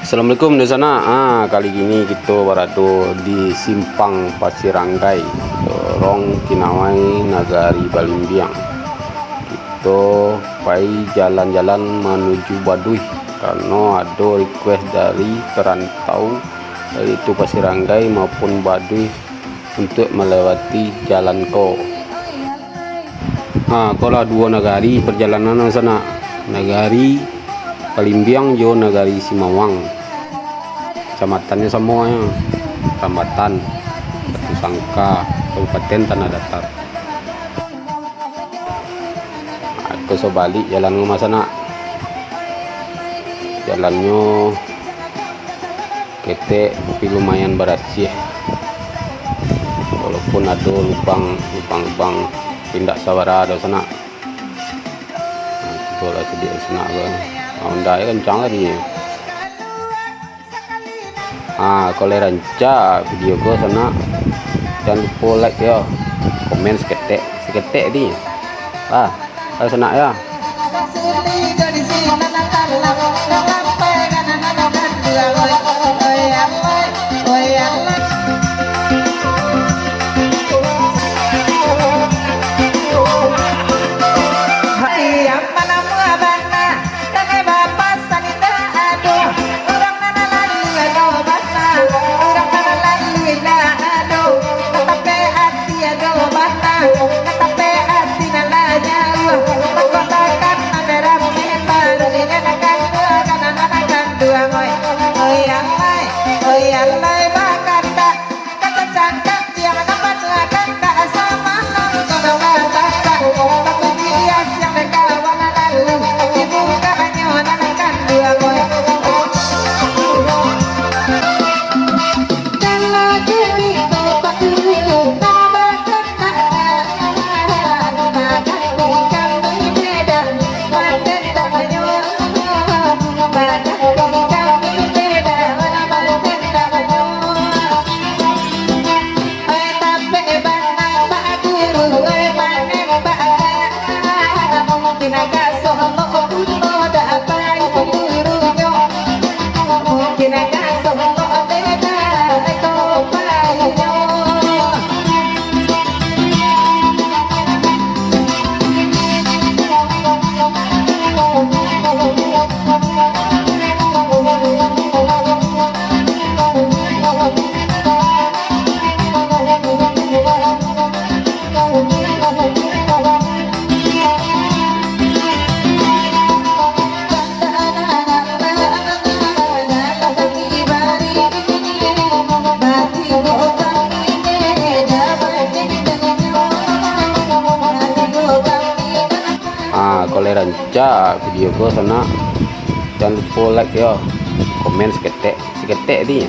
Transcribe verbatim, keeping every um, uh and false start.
Assalamualaikum, dunsanak. Ah, kali kini kito barado di Simpang Pasir Anggai, lorong Kinawai, Nagari Balimbiang. Kito pai jalan-jalan manuju Baduih, karano ado request dari perantau, yaitu Pasir Anggai maupun Baduih, untuak malewati jalan ko. Ha, ko lah duo nagari pajalanan, dunsanak. Nagari Balimbiang jo Nagari Simawang. Kacamatannyo samo nyo, Rambatan, Batu Sangka, Kabupaten Tanah Datar. Ha, ko sabalik jalan ko, dunsanak. Jalannyo ketek, tapi lumayan barasiah. Walaupun ado lubang, lubang-lubang, tapi indak sabara, dunsanak. Nah, itulah sadiak, dunsanak, ko. Nah, Honda nyo kancang tadi. Ah, kalau rancak video ko, sanak, jangan lupo like yo. Komen saketek, saketek ni. Ah, ayo sanak yo. Hati yang mana bana. Kami bapasan indak ado, urang nan lalu ado bana, urang nan lalu indak ado, nan tapek ati ado bana, nan tapek ati nan lah jauah, takok takkan nan darah memang, inyo nan kanduang, nan anak kanduang, oi, oi, alai, oi, alai, bakatak. Kata cakap dia, mano panuakan tak sama, nonton orang batak. Tapi dia siang dek kawan lalu, di mukanyo nan kanduang. Kalau jadi bapak dulu, nama kata Ah, kalau rancak video ko, sanak, jangan lupo like yo, komen saketek, saketek ni.